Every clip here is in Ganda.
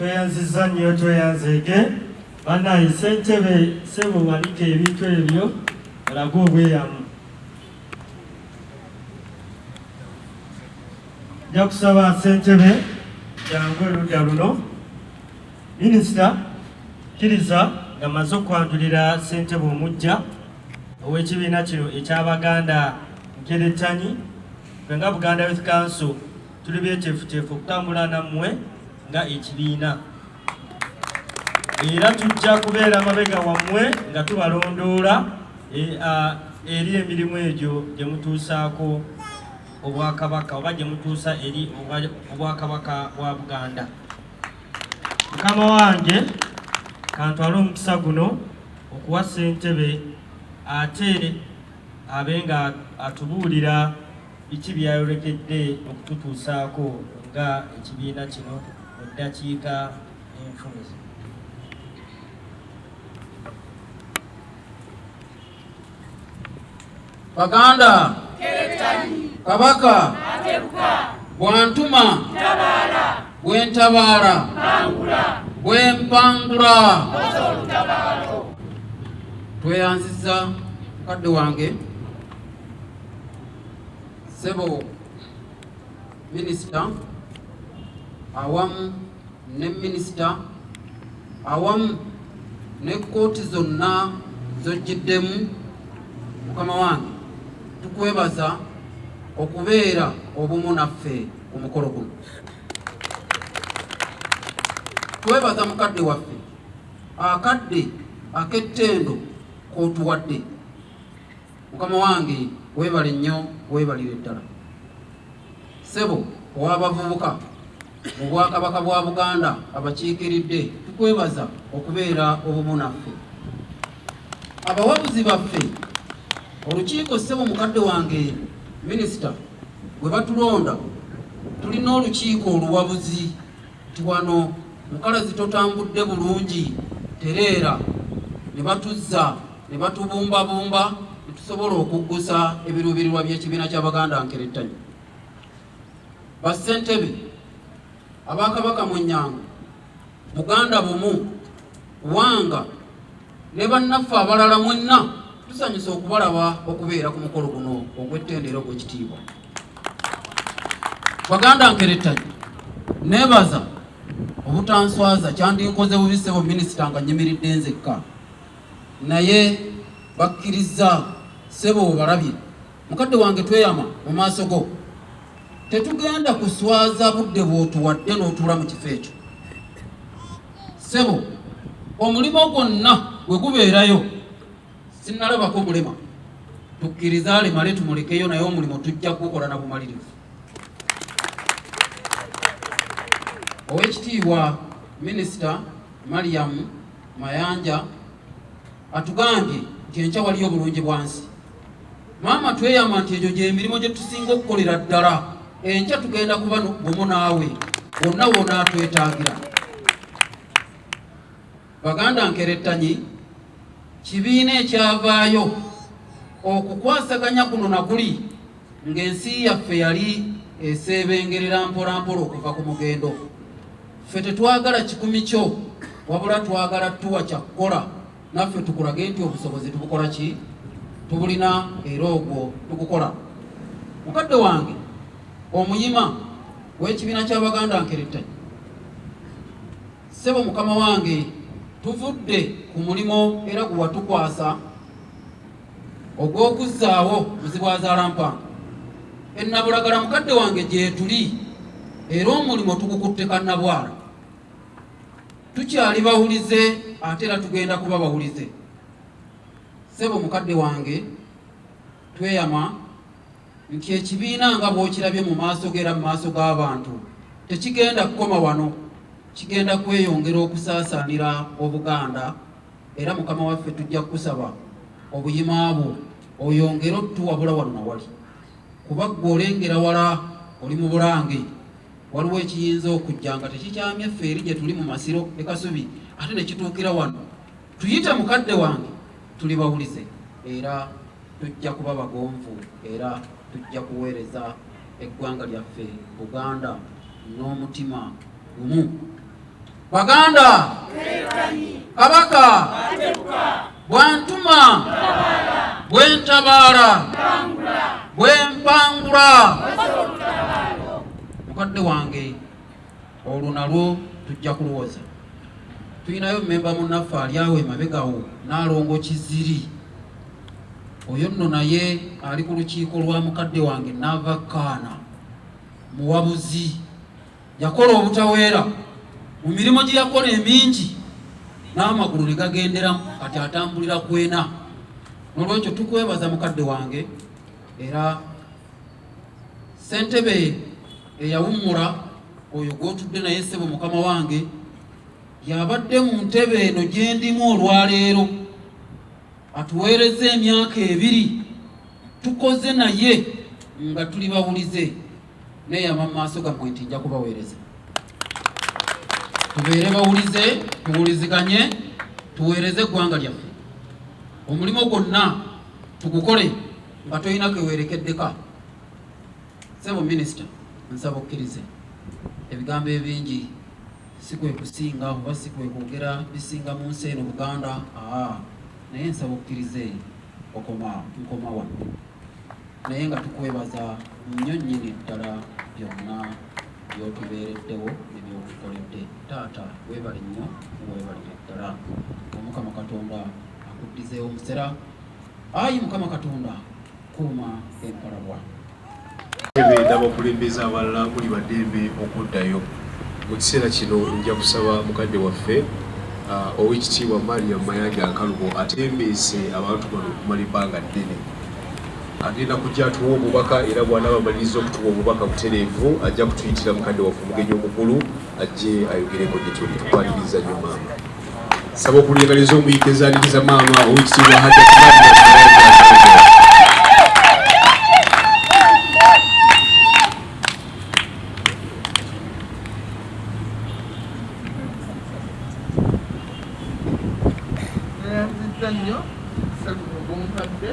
Tweyanzizza nnyo, tweyanzeege. Bannaye, ssentebe, ssebo, wanika ebintu ebyo olage obweyamu. Nja kusaba ssentebe jangu erudda luno. Minisita, kkiriza nga mmaze okwanjulira ssentebe omuggya ow'ekibiina kino eky'Abaganda Nkerettanyi. Ffe nga Buganda Youth Council tuli beeteefuteefu okutambula nammwe nga ekibiina, era tujja kubeera mabega wammwe nga tubalondoola eri emirimu egyo gye mutuusaako Obwakabaka oba gye mutuusa eri Obwakabaka bwa Buganda. Mukama wange, kantwale omukisa guno okuwa ssentebe ate abe nga atubuulira biki byayolekedde okututuusaako nga ekibiina kino mu ddakiika enfumizi. Baganda Kabaka bwantuma bwentabaala bwempangula. Tweyanziza mukadde wange, ssebo minisita, awamu ne minisita, awamu ne kkooti zonna z'ojjiddemu. Mukama wange, tukwebaza okubeera obumu naffe ku mukolo guno. Twebaza mukadde waffe akadde ak'ettendo k'otuwadde. Mukama wange, weebale nnyo, weebalire ddala, ssebo ow'abavubuka mu Bwakabaka bwa Buganda abakiikiridde. Tukwebaza okubeera obumu naffe. Abawabuzi baffe, olukiiko, ssebo mukadde wange minisita, bwe batulonda tulina olukiiko oluwabuzi nti wano mukalazi totambudde bulungi, tereera, ne batuzza ne batubumbabumba ne tusobola okuggusa ebiruubirirwa by'ekibiina ky'Abaganda Nkerettanyi. Bassentebe Abakabaka Munyango, Buganda Bumu, Wanga ne bannaffe abalala mwenna, tusanyusa okubalaba okubeera ku mukolo guno ogw'ettendo era ogw'ekitiibwa. Baganda Nkerettanyi, neebaza obutanswaza. Kyandinkoze bubi, ssebo minisita, nga nnyimiridde nzekka, naye bakkirizza, ssebo obalabye. Mukadde wange, tweyama mu maaso go, tetugenda kuswaza budde bw'otuwadde n'otuula mu kifo ekyo. Ssebo, omulimo gwonna gwe gubeerayo, sinnalabako mulema. Tukkirize alemale tumulekeyo, naye omulimu tujja kugukola na bumalirivu. Owekitiibwa Minisita Mariam Mayanja atugambye nti enkya waliyo obulungi bwansi. Maama, tweyama nti egyo gyemirimu gye tusinga okukolera ddala. Enkya tugenda kuba bumu naawe wonna wonaatwetaagira. Baganda Nkerettanyi kibiina ekyavaayo okukwasaganya kuno na kuli ng'ensi yaffe yali eseebengerera mpolampola okuva ku mugendo. Ffe tetwagala kikumi kyo, wabula twagala tuwa kyakukola naffe tukulage nti obusobozi tubukola ki, tubulina, era ogwo tugukola. Mukadde wange omuyima w'ekibiina ky'Abaganda Nkerettanyi, ssebo mukama wange, tuvudde ku mulimo era gwe watukwasa ogw'okuzzaawo Muzibwazaalampanga e Nabulagala. Mukadde wange, gyetuli era omulimu tugukutte kannabwala. Tukyali bawulize ate era tugenda kuba bawulize. Ssebo mukadde wange, tweyama nti ekibiina nga bw'okirabye mu maaso ge era mu maaso g'abantu tekigenda kukoma wano, kigenda kweyongera okusaasaanira Obuganda. Era mukama waffe, tujja kukusaba obuyima bwo oyongere otuwabula wano nawali, kuba ggwe olengera wala, oli mu Bulange. Waliwo ekiyinza okujja nga tekikyamye ffe eri gye tuli mu Masiro e Kasubi, ate ne kituukira wano. Tuyite mukadde wange, tuli bawulize era tujja kuba bagonvu era tujja kuweereza eggwanga lyaffe Buganda n'omutima gumu. Baganda, Kabaka bwantuma bwentabaala bwempangula. Mukadde wange, olwo nalwo tujja kulowooza. Tulinayo mmemba munnaffe ali awo emabegawo, Naalongo Kiziri, oyo nno naye ali ku lukiiko lwa mukadde wange Naava Kaana Muwabuzi. Yakola obutaweera mu mirimu gye yakola emingi, n'amagulu ne gagenderamu, kati atambulira kwena. N'olwekyo tukwebaza mukadde wange. Era ssentebe eyawummula oyo gw'otudde naye, ssebo mukama wange, yabadde mu ntebe eno gye ndimu olwaleero, atuweereza emyaka 2, tukoze naye nga tuli bawulize. Neeyama mu maaso gammwe nti nja kubaweereza, tubeere bawulize, tuwuliziganye, tuweereze eggwanga lyaffe. Omulimu gwonna tugukole nga tolina keweerekeddeka. Ssebo minisita, nsaba okkirize ebigambo ebingi si kwe kusinga oba si kwe kwogera bisinga mu nsi eno Buganda, aa naye nsaba okkirize okoma nkoma wano, naye nga tukwebaza nnyo nnyini ddala byonna by'otubeereddewo ne by'otukoledde. Taata, weebale nnyo, weebalire ddala. Omukama Katonda akuddizeewo omusera. Ayi Mukama Katonda, kuuma empalabwa. N'abakulembeze abalala muli baddembe okuddayo. Mu kiseera kino nja kusaba mukadde waffe Oweekitiibwa Mariam Mayanja Nkalubo, atembeese abantu bano okumala ebbanga ddene, agenda kujja atuwa obubaka, era bw'anaaba amaliriza okutuwa obubaka butereevu ajja kutuyitira mukadde waffe omugenyi omukulu ajje ayogereko gye tuli. Tukwaniriza nnyo maama. Saba okulyagaliza omuyiikiriza aniriza maama, Oweekitiibwa Hajat Mariam Mayanja Nkalubo. Neyanzizza nnyo ssaluno gumpadde.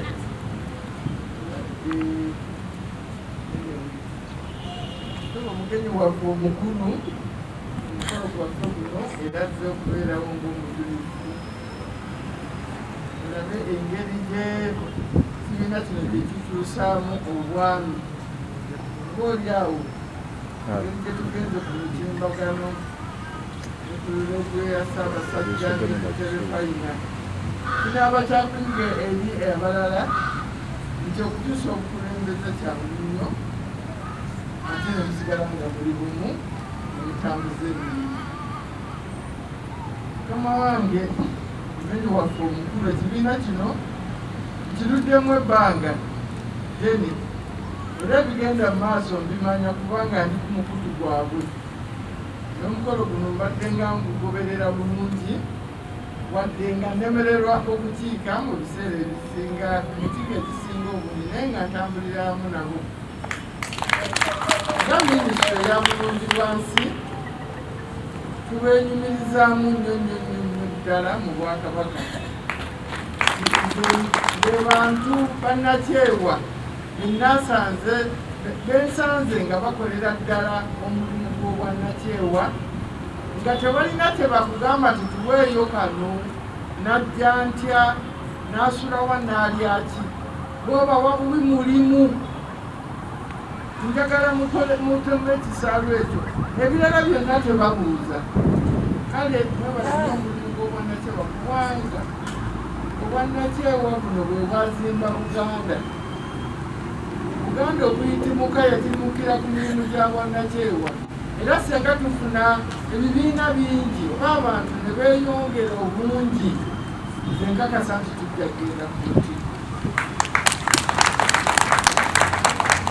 Omugenyi waffe omukulu, omukolo gwaffe guno, era azze okubeerawo ng'omujulizi, olabe engeri gye kibiina kino gye kikyusaamu obwami, oba oli awo engeri gye tugenze ku mitimbagano ne ku logo ya Ssaabasajja ne ku terefayina. Kinaaba kyakuyiga eri abalala nti okukyusa obukulembeze kyangu nnyo, ate ne musigala nga muli bumu ne mutambuza emirimu. Mukama wange, omugenyi waffe omukulu, ekibiina kino nkiruddemu ebbanga ddene, era ebigenda mu maaso mbimanya kubanga ndi ku mukutu gwabwe. N'omukolo guno mbadde nga ngugoberera bulungi, wadde nga nnemererwa okukiika mu biseera ebisinga, mu nkiiko ezisinga obungi, naye nga ntambulira wamu nabo. Nga minisitule eya bulungi bwansi, tubeenyumirizaamu nnyo nnyo nnyo nnyo ddala mu Bwakabaka. Be bantu bannakyewa benasanze, bensanze nga bakolera ddala omulimu gw'obwannakyewa, nga tebalina kye bakugamba nti tuweeyo kano, najja ntya, n'asulawa, n'alya ki, bw'obawa bubi mulimu. Njagala muteme ekisaalu ekyo, ebirala byonna tebabuuza. Kale mwebalina omulimu gw'obwannakyewa, kubanga obwannakyewa buno bwe bwazimba Buganda. Buganda okuyitimuka yatimukira ku mirimu gya bwannakyewa, era senga tufuna ebibiina bingi oba abantu ne beeyongera obungi, nze nkakasa nti tujja kugenda ku ntikko,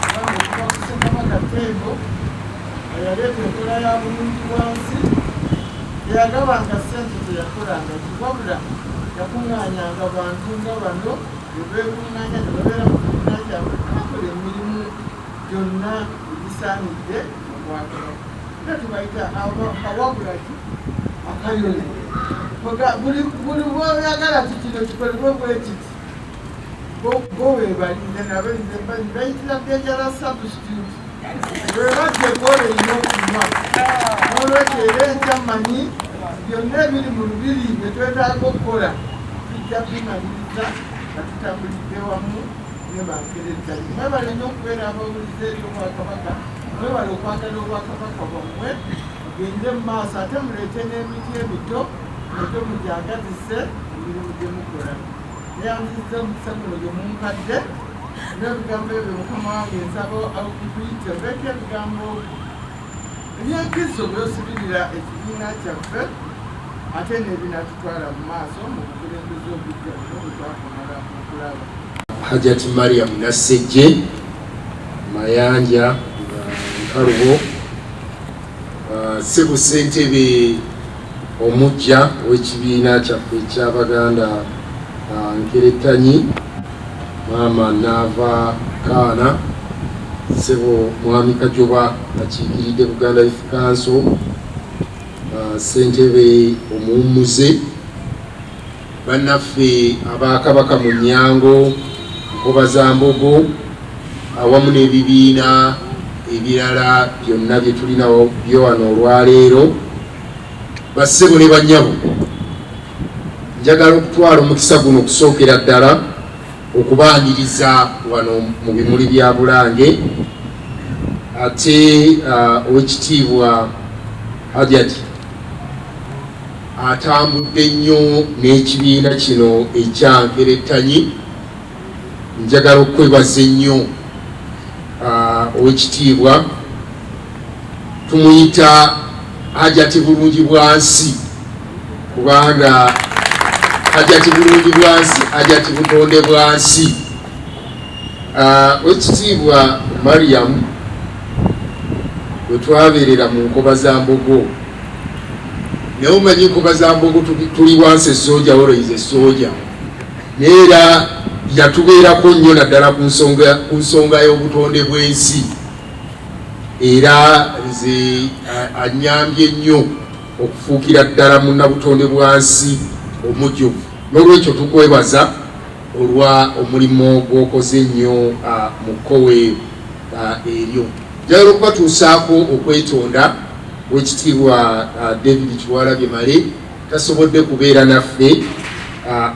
kubanga okuva ku Ssekabaka Ttembo eyaleeta enkola ya bulungi bwansi, teyagabanga ssente, teyakolanga ki, wabula yakuŋŋaanyanga bantu nga bano ne beekuŋŋaanya ne babeera mu kibiina kyabwe, bakola emirimu gyonna egisaanidde mu Bwakabaka. Era tubayita kawabula ki akayole, buli bwoyagala ti kino kikolebwe bwe kiti, bo webali. Nze nabo nze bayitira dangerous substitute, bwe bajja ekola erina okunywa. N'olwekyo era enkya mmanyi Byonna ebiri mu lubiri bye twetaaga okukola tujja bimaliriza nga tutambulidde wamu ne bankerettanyi. Mwebale nnyo okubeera abawulize eri Obwakabaka, mwebale okwagala Obwakabaka bwammwe, mugende mu maaso ate muleete n'emiti emito nagyo mugyagazise emirimu gye mukola. Neyanzizza omukisa guno gye mumpadde n'ebigambo ebyo. Mukama wange, nsaba nkuyite obeeko ebigambo ebyenkizo by'osibirira ekibiina kyaffe ate n'ebinatutwala mu maaso mu bukulembeze obujja buno bwe twakamala okulaba. Hajat Mariam Nassejje Mayanja Nkalubo, Ssebo ssentebe omuggya ow'ekibiina kyaffe eky'Abaganda Nkerettanyi, Maama Naava Kaana, Ssebo Mwami Kajoba akiikiridde Buganda Youth Council, ssentebe omuwummuze, bannaffe Abakabaka mu Nnyango, Nkobazambogo, awamu n'ebibiina ebirala byonna bye tulinawo byo wano olwaleero, bassebo ne bannyabo, njagala okutwala omukisa guno okusookera ddala okubaaniriza wano mu bimuli bya Bulange. Ate Owekitiibwa Hajati atambudde nnyo n'ekibiina kino ekya Nkerettanyi, njagala okwebaza ennyo Owekitiibwa. Tumuyita Hajati Bulungi Bwansi kubanga Hajati Bulungi Bwansi, Hajati Butonde Bwansi. Owekitiibwa Mariam, bwe twabeerera mu Nkoba za Mbogo, naye omanyi Nkoba za Mbogo tuli wansi esooja, always esooja, naye era yatubeerako nnyo naddala ku nsonga y'obutonde bw'ensi. Era nze anyambye nnyo okufuukira ddala munnabutonde bwansi omujjuvu. N'olwekyo tukwebaza olwa omulimu gw'okoze ennyo mu kkowe eryo. Njagala okubatuusaako okwetonda, Owekitiibwa David Kiwalabye Male tasobodde kubeera naffe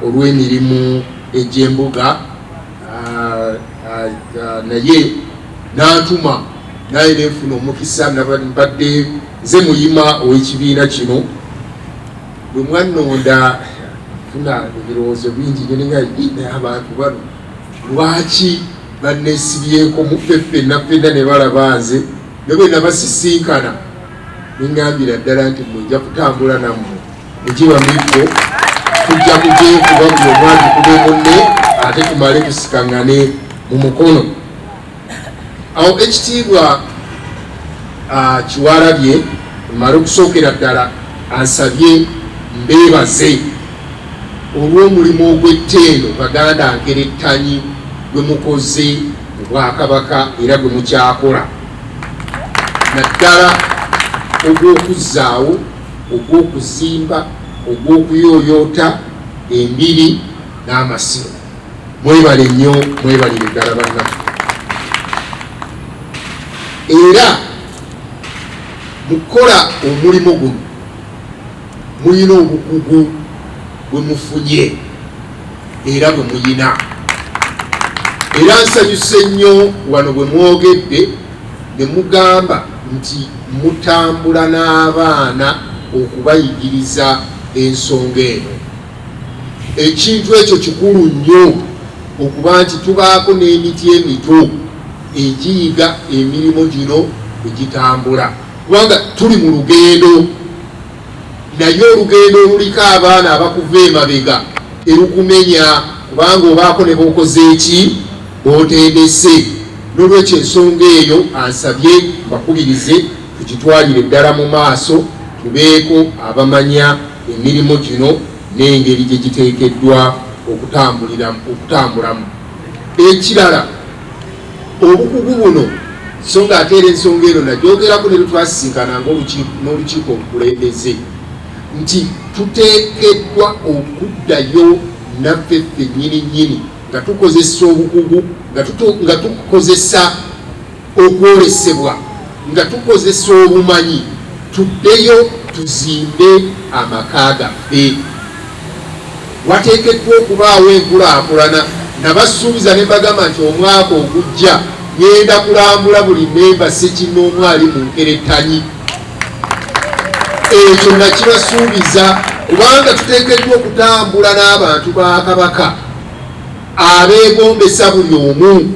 olw'emirimu egy'embuga, naye n'antuma, naye nenfuna omukisa mbadde nze muyima ow'ekibiina kino. Bwe mwannonda funa ebirowoozo bingi nnyo, nenga naye abantu bano lwaki banneesibyeko muffe ffenna ffenna ne balaba nze, ne bwe nabasisinkana neŋŋambira ddala nti mmwe nja kutambula nammwe, egiba miggo tujja kugyekuba, buli omu agikube munne, ate tumale tusikaŋŋane mu mukono. Awo ekitiibwa Kiwalabye mmale okusookera ddala ansabye mbeebaze olw'omulimu ogw'etteeno Baganda Nkerettanyi gwe mukoze mu Bwakabaka era gwe mukyakola, naddala ogw'okuzzaawo, ogw'okuzimba, ogw'okuyooyoota embiri n'amasiro. Mwebale nnyo, mwebalire ddala bannaffe. Era mu kukola omulimu guno mulina obukugu bwe mufunye era bwe muyina, era nsanyuse nnyo wano bwe mwogedde ne mugamba nti mutambula n'abaana okubayigiriza ensonga eno. Ekintu ekyo kikulu nnyo okuba nti tubaako n'emiti emito egiyiga emirimu gino bwe gitambula, kubanga tuli mu lugendo, naye olugendo oluliko abaana abakuva emabega terukumenya, kubanga obaako ne b'okoze eki b'otendese. N'olwekyo ensonga eyo ansabye mbakubirize tugitwalire ddala mu maaso, tubeeko abamanya emirimu gino n'engeri gye giteekeddwa okutambulamu. Ekirala, obukugu buno, so nga ate era ensonga eno nagyogerako ne lwetwasisinkana n'olukiiko olukulembeze, nti tuteekeddwa okuddayo naffe ffennyini nnyini nga tukozesa obukugu, nga tukozesa okwolesebwa, nga tukozesa obumanyi, tuddeyo Tuzimbe amaka gaffe. Wateekeddwa okubaawo enkulaakulana. Nabasuubiza ne mbagamba nti omwaka ogujja ŋŋenda kulambula buli mmemba ssekinnoomu ali mu nkerettanyi. Ekyo nakibasuubiza kubanga tuteekeddwa okutambula n'abantu ba Kabaka abeegombesa buli omu,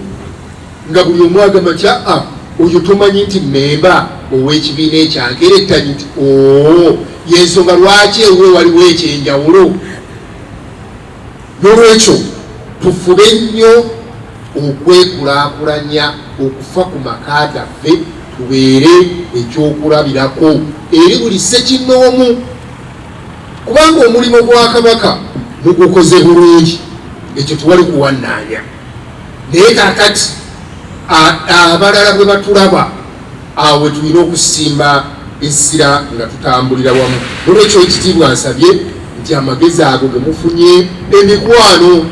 nga buli omu agamba nti aa oyo tomanyi nti mmemba ow'ekibiina ekyankerettanyi, nti oo y'ensonga lwaki ewuwe waliwo ekyenjawulo. N'olwekyo tufube nnyo okwekulaakulanya, okufa ku maka gaffe, tubeere ekyokulabirako eri buli ssekinnoomu, kubanga omulimu gwa Kabaka mugukoze bulungi, ekyo tewali kuwannaanya. Naye kaakati abalala bwe batulaba, awo we tulina okusimba essira nga tutambulira wamu. Nolwekyo ekitiibwa nsabye nti amagezi ago ge mufunye, emikwano,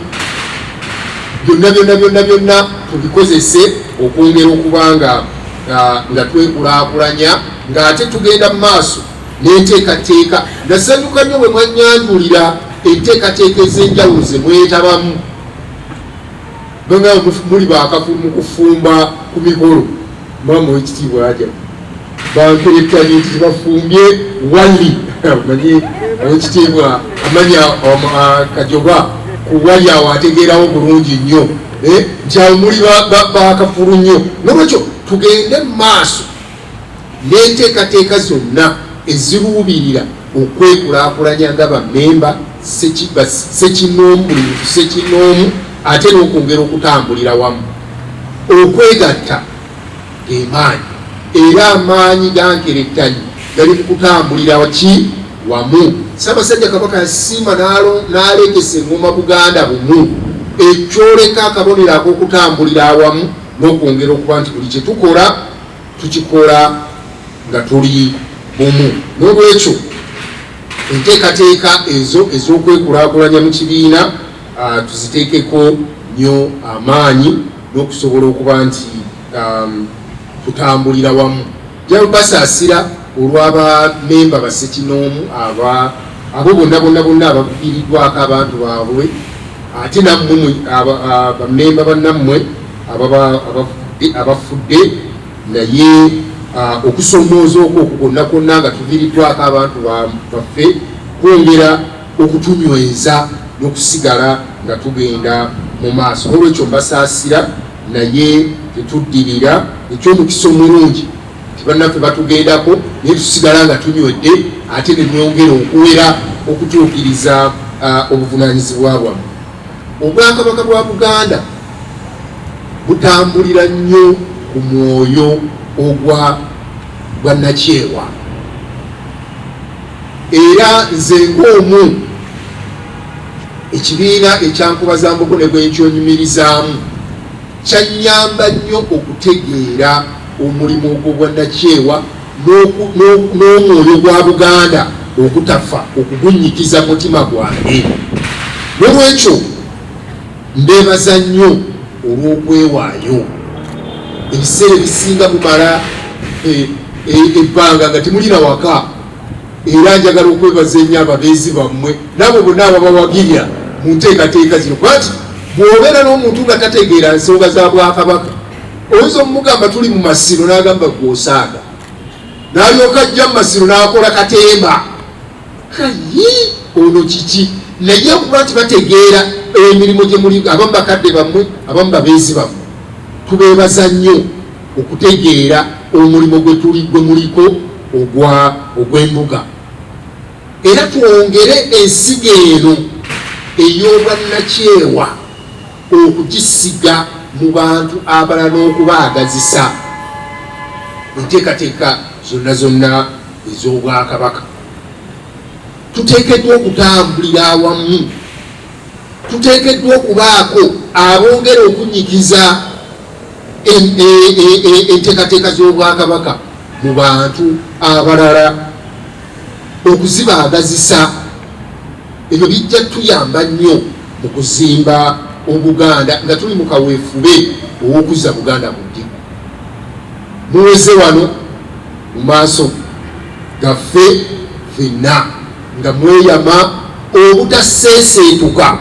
byonna byonna byonna byonna tubikozese okwongera okuba nga twekulaakulanya, ng'ate tugenda mu maaso n'enteekateeka. Nasanyuka nnyo bwe mwannyanjulira enteekateeka ez'enjawulo ze mwetabamu. Bangamba muli bakafulu mu kufumba ku mikolo. Maama owekitiibwa aja bankerettanye nti tebafumbye wali manyi owekitiibwa amanya Kajoba ku wali awo ategeerawo bulungi nnyo nti awo muli bakafulu nnyo. Nolwekyo tugende mu maaso n'enteekateeka zonna eziruubirira okwekulaakulanya nga bammemba ssekinnoomu, buli muntu ssekinnoomu, ate n'okwongera okutambulira wamu. Okwegatta ge maanyi, era amaanyi ga nkerettanyi gali mu kutambulira ki wamu. Ssaabasajja Kabaka yasiima n'aleekesa eng'oma Buganda Bumu, ekyoleka akabonero ak'okutambulira awamu n'okwongera okuba nti buli kye tukola tukikola nga tuli bumu. N'olwekyo enteekateeka ezo ez'okwekulaakulanya mu kibiina tuziteekeko nnyo amaanyi n'okusobola okuba nti tutambulira wamu. Njagala basaasira olw'abamemba bassekinoomu abo bonna bonna bonna abaviiriddwako abantu baabwe, ate nammwe bamemba bannammwe abafudde, naye okusoomooza okwo okwo kwonna kwonna nga tuviiriddwako abantu baffe kwongera okutunyweza n'okusigala nga tugenda mu maaso. N'olwekyo mbasaasira, naye tetuddirira. Eky'omukisa omulungi nti bannaffe batugendako, naye tusigala nga tunywedde ate ne mwongera okuwera okutuukiriza obuvunaanyizibwa bwammwe. Obwakabaka bwa Buganda butambulira nnyo ku mwoyo ogwa bwannakyewa, era nze ng'omu ekibiina ekya Nkobazambogo ne bwe nkyonyumirizaamu kyannyamba nnyo okutegeera omulimu ogw'obwannakyewa n'omwoyo gwa Buganda ogutafa okugunnyikiza mu mutima gwange. N'olwekyo mbeebaza nnyo olw'okwewaayo. Ebiseera ebisinga mumala ebbanga nga temuli na waka, era njagala okwebaza ennyo ababeezi bammwe n'abo bonna ababawagirira mu nteekateeka zino, kuba nti bw'obeera n'omuntu nga tategeera nsonga za Bwakabaka, oyinza omumugamba tuli mu masiro n'agamba gwe osaaga, n'alyoka ajja mu masiro n'akola katemba, kayi ono kiki? Naye okuba nti bategeera emirimu gye muli, abamu bakadde bammwe, abamu babeezi bammwe, tubeebaza nnyo okutegeera omulimu gwe tuli gwe muliko ogw'embuga, era twongere ensigo eno ey'obwannakyewa okugisiga mu bantu abalala n'okubaagazisa enteekateeka zonna zonna ez'Obwakabaka. Tuteekeddwa okutambulira awamu, tuteekeddwa okubaako abongera okunnyikiza enteekateeka z'Obwakabaka mu bantu abalala, okuzibaagazisa. Ebyo bijja tuyamba nnyo mu kuzimba Obuganda nga tuli mu kaweefube ow'okuzza Buganda ku ddibu. Muweze wano mu maaso gaffe Ffenna nga mweyama obutaseeseetuka,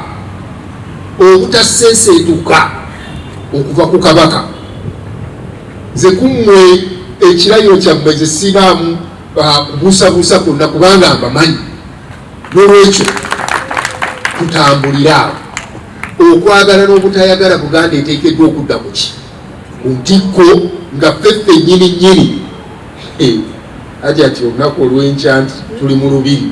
obutaseeseetuka okuva ku Kabaka. Nze kummwe ekirayiro kyammwe nze sibaamu kubuusabuusa kwonna, kubanga mbamanyi. N'olwekyo tutambulire awo okwagala n'obutayagala. Buganda eteekeddwa okudda ku ki? Ku ntikko, nga ffe ffennyini nnyini. Ati ati olunaku olw'enkya nti tuli mu lubiri,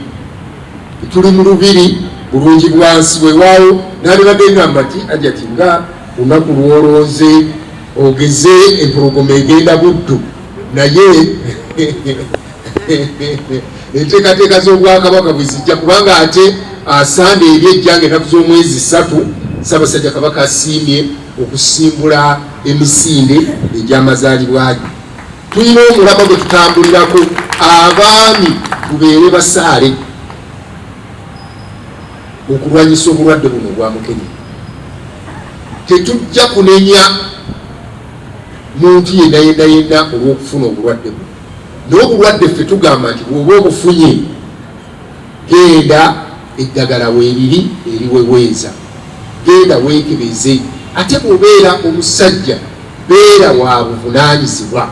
tuli mu lubiri bulungi bwansi. Weewaawo nalibadde ngamba nti aja ati nga lunaku lwolonze ogeze empologoma egenda Buddu, naye enteekateeka z'Obwakabaka bwe zijja, kubanga ate asande eri ejjanga ennaku z'omwezi 3, Ssaabasajja Kabaka asiimye okusimbula emisinde egy'amazaalibwa ge. Tulina omulama gwe tutambulirako. Abaami tubeere basaale okulwanyisa obulwadde buno obwa mukenenya. Tetujja kunenya muntu yenna yenna yenna olw'okufuna obulwadde buno, naye obulwadde ffe tugamba nti bw'oba obufunye, genda, eddagala weeriri eriweweeza, genda weekebeze. Ate bw'obeera omusajja, beera wa buvunaanyizibwa,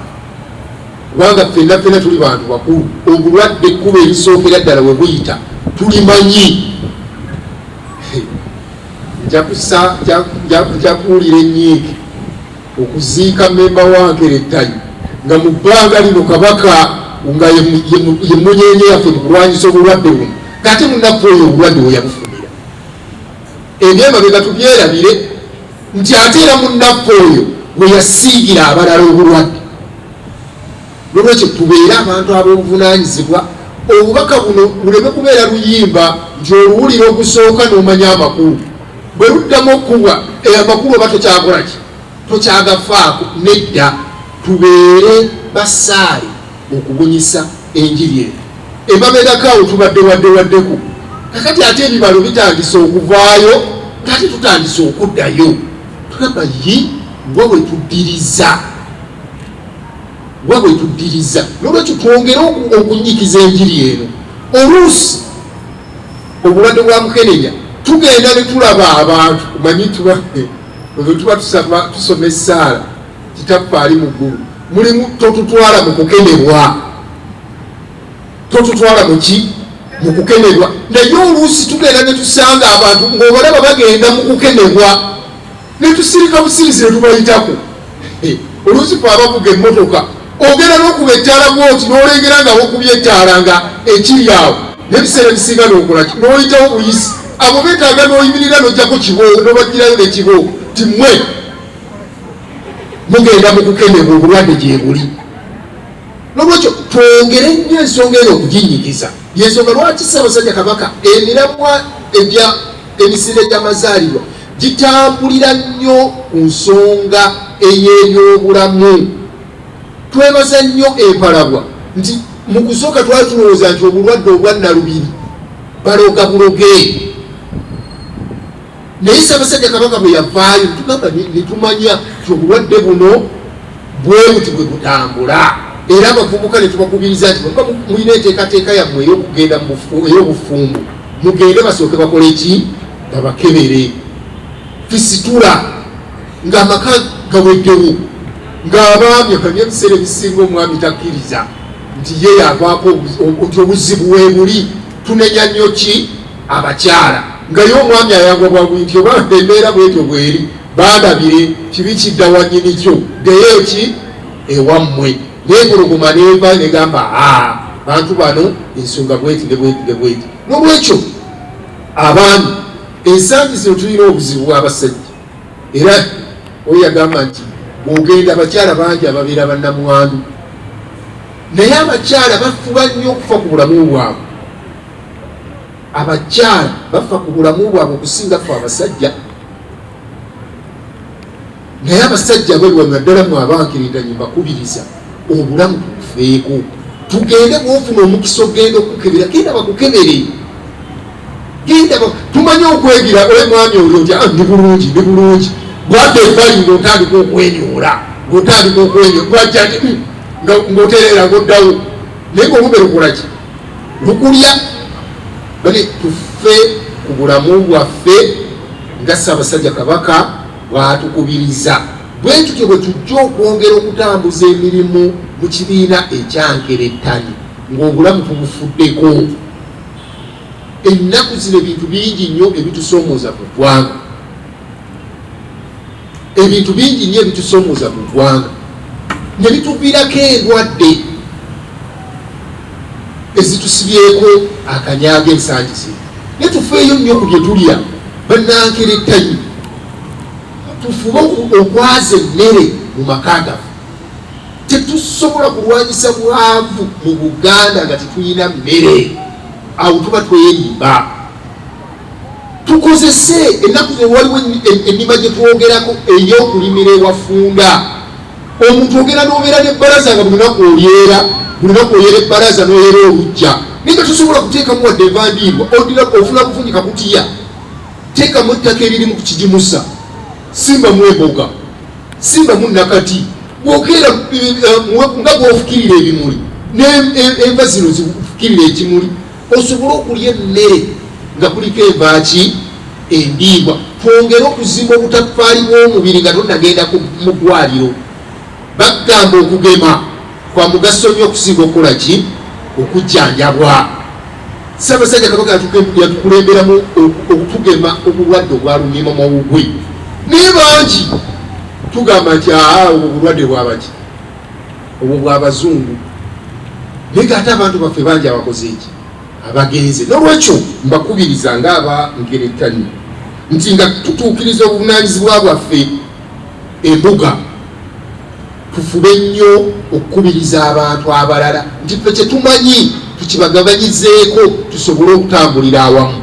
kubanga ffenna ffenna tuli bantu bakulu. Obulwadde ekkuba erisookera ddala we buyita tulimanyi. Nja kuwulira ennyiike okuziika memba wankerettanyi nga mu bbanga lino Kabaka nga ye munyenye yaffe mu kulwanyisa obulwadde buno, kati munnaffe oyo obulwadde we yabufunira. Ebyemabega tubyerabire, nti ate era munnaffe oyo we yasiigira abalala obulwadde. Nolwekyo tubeere abantu ab'obuvunaanyizibwa. Obubaka buno buleme kubeera luyimba nti oluwulira ogusooka n'omanya amakulu, bwe luddamu okubwa amakulu oba tokyakola ki, tokyagafaako. Nedda, tubeere basaale okubunyisa enjiri eno. Emabegako awo tubadde wadde waddeko, kakati ate ebibalo bitandise okuvaayo, kati tutandise okuddayo, tugamba yi wa bwe tuddiriza, wa bwe tuddiriza. Nolwekyo twongere okunyikiza enjiri eno. Oluusi obulwadde bwa mukenenya tugenda ne tulaba abantu, omanyi tuba tuba tusoma essaala Kitaffe ali mu ggulu, mulimu totutwala mu kukemebwa, totutwala muki, mu kukemebwa. Naye oluusi tugenda ne tusanga abantu ng'obalaba bagenda mu kukemebwa, ne tusirika busirisi ne tubayitako. Oluusi fe abavuga emmotoka ogenda n'okuba ettaala bwoti n'olengera nga wokubye ettaala nga ekiri awo, n'ebiseera ebisinga n'okolaki, n'oyitawo buyisi. Abo beetaaga n'oyimirira n'ojjako kibooko, n'obagirayo n'ekibooko ti mmwe mugenda mu kukemebwa, obulwadde gyebuli. Nolwekyo twongere nnyo ensonga eno okuginyikiza. Yensonga lwaki Ssaabasajja Kabaka emiramwa egya emisinde gy'amazaalibwa gitambulira nnyo ku nsonga ey'ebyobulamu. Twebaza nnyo empalabwa nti mu kusooka twali tulowooza nti obulwadde obwa nnalubiri baloga buloge, naye Ssaabasajja Kabaka bwe yavaayo tugamba ne tumanya nti obulwadde buno bwe buti bwe butambula. Era abavubuka ne tubakubiriza nti bwe mulina enteekateeka yammwe ey'okugenda ey'obufumbo, mugende basooke bakole ki, babakebere. Fisitula ng'amaka gaweddewo, ng'abaami akanye ebiseera ebisinga omwami takkiriza nti ye yavaako nti obuzibu weebuli. Tunenya nnyo ki? Abakyala. Nga ye omwami ayangwa bwangu nti oba embeera bwetyo bweri, bandabire kibi kidda wa nnyini kyo, ddeyo ki ewammwe. N'empologoma neeva negamba, aa bantu bano ensonga bweti ne bweti ne bweti. Nolwekyo abaami ensangi zino tulina obuzibu bw'abasajja. Era oyo yagamba nti bw'ogenda abakyala bangi ababeera bannamwandu, naye abakyala bafuba nnyo okufa ku bulamu bwabwe. Abakyala bafa ku bulamu bwabwe okusinga ffe abasajja, naye abasajja baliwa naddala mwe abankirintanyi mbakubiriza obulamu tubufeeko, tugende. Bwofuna omukisa okugenda okukebera, genda bakukebere, genda. Tumanye okwegira oye mwami oli otya, ah, ndi bulungi, ndi bulungi. Bwadde ebbali ng'otandika okwenyoola, ng'otandika okwenyola, bwajja nti ng'otereera ng'oddawo, naye ng'olumbe lukolaki. Lukulya bane. Tufe ku bulamu bwaffe nga Ssaabasajja Kabaka bw'atukubiriza. Bwe tutyo bwe tujja okwongera okutambuza emirimu mu kibiina ekyankerettanyi ng'obulamu tubufuddeko. Ennaku zino ebintu bingi nnyo ebitusoomooza mu ggwanga, ebintu bingi nnyo ebitusoomooza mu ggwanga ne bituviirako endwadde ezitusibyeko akanyaaga ensangi zino. Naye tufeeyo nnyo ku bye tulya, bannankerettanyi. Tufube okwaza emmere mu maka gaffe. Tetusobola kulwanyisa bwavu mu Buganda nga tetulina mmere, awo tuba twerimba. Tukozese ennaku zino, waliwo ennima gye twogerako ey'okulimira ewafunda. Omuntu ogenda n'obeera n'ebbalaza nga buli lunaku olyera, buli lunaku oyera ebbalaza n'oyera olujja, naye nga tosobola kuteekamu wadde enva ndiirwa. Odira ofuna bufunyi kakutiya, teekamu ettaka eririmu ku kigimusa, simbamu emboga, simbamu nakati. Bwokeera nga bwofukirira ebimuli, n'enva zino zifukirira ekimuli, osobole okulya emmere nga kuliko enva ki endiibwa. Twongere okuzimba obutaffaali bw'omubiri nga tonnagenda mu ddwaliro. Bagamba okugema kwa mugaso nnyo okusinga okukola ki okujjanjabwa. Ssaabasajja Kabaka yatukulemberamu okutugema obulwadde obwalumye mawuggwe, naye bangi tugamba nti aa, obwo bulwadde bwabaki, obwo bwabazungu, naye ngaate abantu baffe bangi abakoze eki abagenze. Nolwekyo mbakubiriza ngaaba nkerettanyi nti nga tutuukiriza obuvunaanyizibwa bwaffe embuga, tufube nnyo okukubiriza abantu abalala nti ffe kyetumanyi tukibagabanyizeeko, tusobole okutambulira awamu,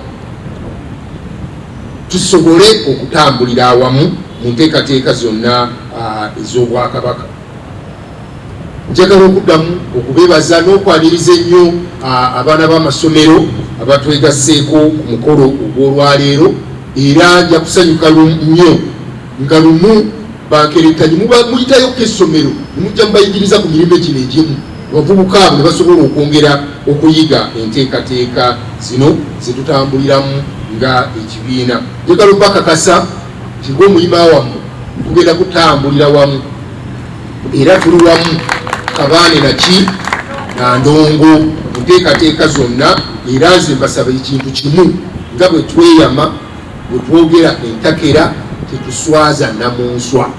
tusobole okutambulira awamu mu nteekateeka zonna ez'Obwakabaka. Njagala okuddamu okubebaza n'okwaniriza ennyo abaana b'amasomero abatwegasseeko ku mukolo ogw'olwaleero, era nja kusanyuka nnyo nga lumu bankerettanyi muyitayokko essomero nemujja mubayigiriza ku mirimu gino egimu, abavubuka abo ne basobola okwongera okuyiga enteekateeka zino zetutambuliramu nga ekibiina. Njagala obakakasa nti ng'omuyima wammwe tugenda kutambulira wamu, era tuli wamu kabaane naki na ndongo mu nteekateeka zonna. Era nze mbasaba ekintu kimu, nga bwe tweyama, bwe twogera entakera, tetuswaza namunswa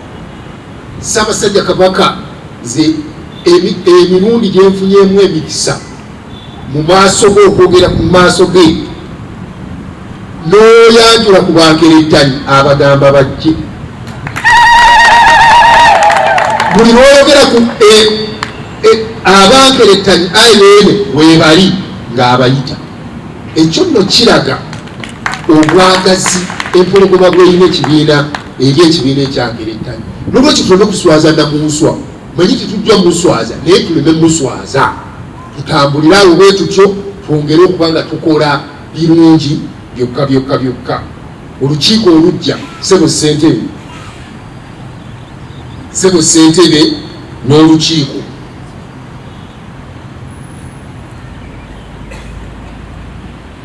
Ssaabasajja Kabaka. Nze emirundi gyenfunyemu emikisa mu maaso ge okwogera ku maaso ge n'oyanjula ku bankerettanyi, abagamba bajje. Buli lwoyogera ku abankerettanyi, ayeeno webali ng'abayita. Ekyo nno kiraga obwagazi empologoma bweyina ekibiina eri ekibiina ekyankerettanyi. Nolwekyo tuleme kuswaza namunswa. Manyi tetujja muswaza, naye tuleme muswaza, tutambulire awo bwe tutyo, twongere okuba nga tukola birungi byokka byokka byokka. Olukiiko olujja, sebo ssentebe, sebo ssentebe n'olukiiko,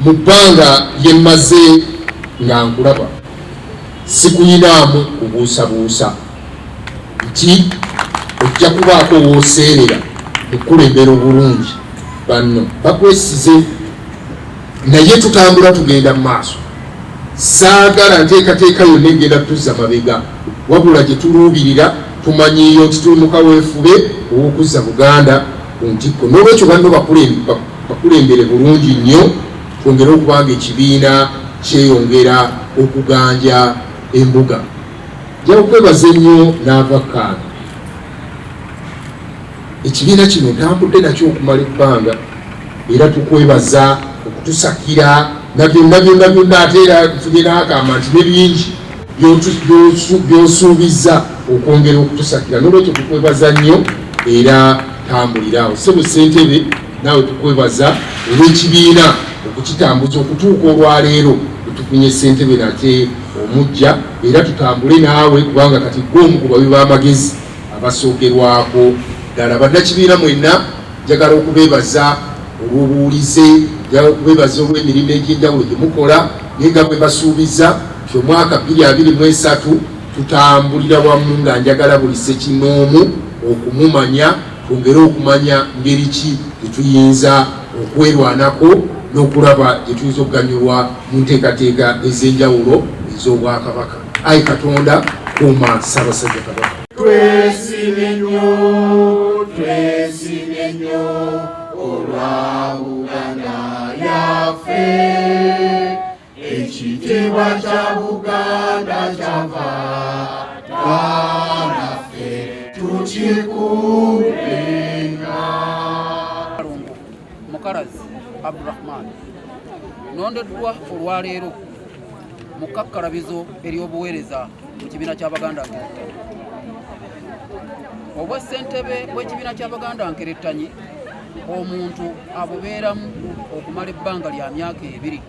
mu bbanga lye mmaze nga nkulaba, sikuyinaamu kubuusabuusa nti ojja kubaako w'oseerera mu kukulembera obulungi. Banno bakwesize, naye tutambula tugenda mu maaso. Saagala nteekateeka yonna egenda tuzza mabega, wabula gye tuluubirira tumanyiiyo nti tuli mu kaweefube ow'okuzza Buganda ku ntikko. N'olwekyo banno bakulembere bulungi nnyo, twongere okuba nga ekibiina kyeyongera okuganja embuga. Nja kukwebaza ennyo n'ava kkaano. Ekibiina kino ntambudde nakyo okumala ebbanga, era tukwebaza okutusakira na byonna byonna byonna, ate era nfunye n'akamba nti ne bingi by'osuubizza okwongera okutusakira. N'olwekyo tukwebaza nnyo era tambulira awo. Ssebo ssentebe, naawe tukwebaza olw'ekibiina okukitambuza okutuuka olwaleero wetufunye ssentebe nate omujja, era tutambule naawe kubanga kati ggwe omu ku bawi b'amagezi abasookerwako ddala. Bannakibiina mwenna, njagala okubeebaza olw'obuwulize, njagala okubeebaza olw'emirimu egy'enjawulo gye mukola, naye nga bwe basuubiza nti omwaka 2023 tutambulira wamu, nga njagala buli ssekinnoomu okumumanya, twongere okumanya ngeri ki gye tuyinza okwerwanako n'okulaba gye tuyinza okuganyulwa mu nteekateeka ez'enjawulo ez'Obwakabaka. Ayi Katonda, kuuma Ssaabasajja Kabaka. Twesiimye nnyo, twesiimye nnyo olwa Buganda yaffe. Ekitiibwa kya Buganda kyava dda, tukikuumenga. Kalongo Mukalazi Abdurahman nondeddwa olwaleero mu kakkalabizo ery'obuweereza mu kibiina ky'Abaganda Nkerettanyi. Obwa ssentebe bw'ekibiina ky'Abaganda Nkerettanyi omuntu abubeeramu okumala ebbanga lya myaka 2.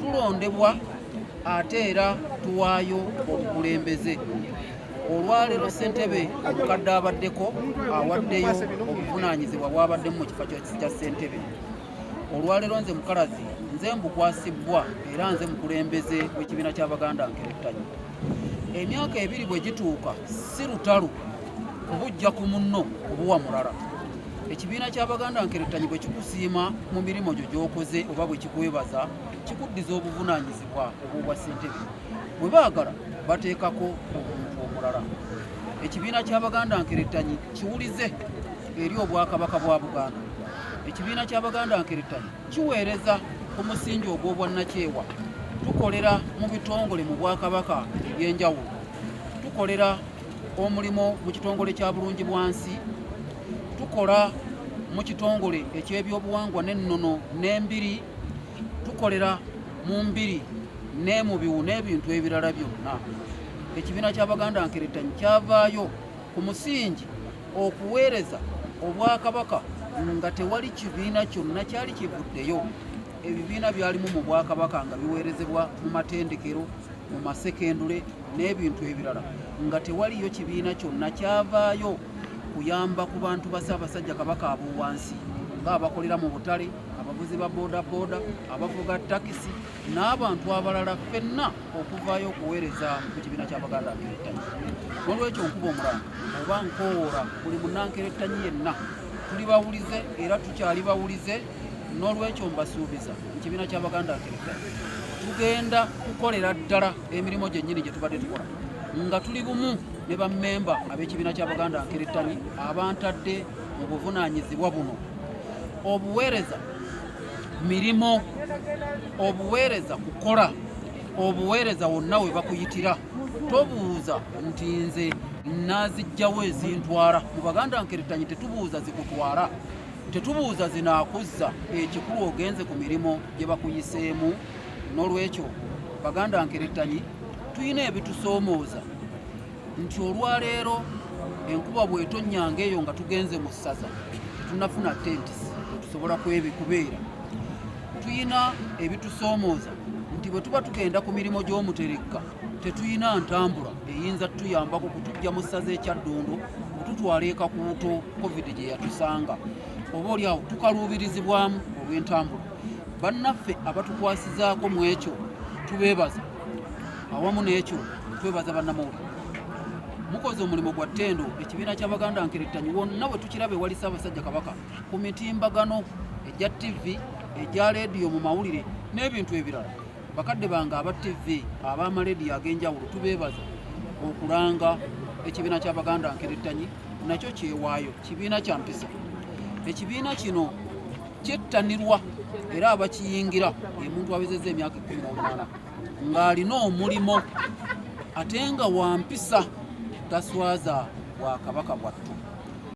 Tulondebwa ate era tuwaayo obukulembeze. Olwaleero ssentebe omukadde abaddeko awaddeyo obuvunaanyizibwa bw'abaddemu mu kifo kya ssentebe. Olwaleero nze Mukalazi nze mbukwasibbwa era nze mukulembeze w'ekibiina ky'Abaganda Nkerettanyi. Emyaka 2 bwe gituuka si lutalo kubujja ku munno kubuwa mulala. Ekibiina ky'Abaganda Nkerettanyi bwe kikusiima mu mirimu gyo gy'okoze oba bwe kikwebaza, kikuddiza obuvunaanyizibwa obw'obwa ssentebe. Bwe baagala bateekako omuntu omulala. Ekibiina ky'Abaganda Nkerettanyi kiwulize eri Obwakabaka bwa Buganda. Ekibiina ky'Abaganda Nkerettanyi kiweereza ku musingi ogw'obwannakyewa. Tukolera mu bitongole mu Bwakabaka eby'enjawulo. Tukolera omulimu mu kitongole kya Bulungi Bwansi, tukola mu kitongole eky'ebyobuwangwa n'ennono n'embiri, tukolera mu mbiri ne mu biwu n'ebintu ebirala byonna. Ekibiina ky'Abaganda Nkerettanyi kyavaayo ku musingi okuweereza Obwakabaka nga tewali kibiina kyonna kyali kivuddeyo. Ebibiina byalimu mu Bwakabaka nga biweerezebwa mu matendekero, mu masekendule n'ebintu ebirala, nga tewaliyo kibiina kyonna kyavaayo kuyamba ku bantu ba Ssaabasajja Kabaka ab'owansi, ng'abakolera mu butale, abavuzi ba boodabooda, abavuga takisi n'abantu abalala ffenna okuvaayo okuweereza ku kibiina ky'Abaganda Nkerettanyi. N'olwekyo nkuba omulanga oba nkoowoola buli munnankerettanyi yenna, tuli bawulize era tukyali bawulize. N'olwekyo mbasuubiza mu kibiina ky'Abaganda Nkerettanyi tugenda kukolera ddala emirimu gyennyini gye tubadde tukola nga tuli bumu ne bammemba ab'ekibiina ky'Abaganda Nkerettanyi abantadde mu buvunaanyizibwa buno. Obuweereza mirimu, obuweereza kukola, obuweereza wonna we bakuyitira. Tobuuza nti nze naazijjawo ezintwala. Mu Baganda Nkerettanyi tetubuuza zikutwala, tetubuuza zinaakuzza, ekikulu ogenze ku mirimu gye bakuyiseemu. N'olwekyo Baganda Nkerettanyi tulina ebitusoomooza nti olwaleero enkuba bw'etonnyanga eyo nga tugenze mu ssaza tetunnafuna tentisi tetusobola kubeera. Tulina ebitusoomooza nti bwe tuba tugenda ku mirimu gy'omuterekka tetulina ntambula eyinza tutuyambako kutujja mu ssaza ekyaddondo kututwala ekakuuto covid gye yatusanga, oba oli awo tukaluubirizibwamu olw'entambula. Bannaffe abatukwasizaako mu ekyo tubeebaza, awamu n'ekyo twebaza bannamawulire. Mukoze omulimu gwa ttendo. Ekibiina ky'Abaganda Nkerettanyi wonna we tukiraba ewali Ssaabasajja Kabaka ku mitimbagano egya TV, egya leediyo, mu mawulire n'ebintu ebirala. Bakadde bange aba TV, ab'amalediyo ag'enjawulo, tubeebaza okulanga ekibiina ky'Abaganda Nkerettanyi. Nakyo kyewaayo kibiina kya mpisa. Ekibiina kino kyettanirwa era abakiyingira omuntu awezezza emyaka 18 ng'alina omulimo ate nga wa mpisa, taswaza Bwakabaka bwattu.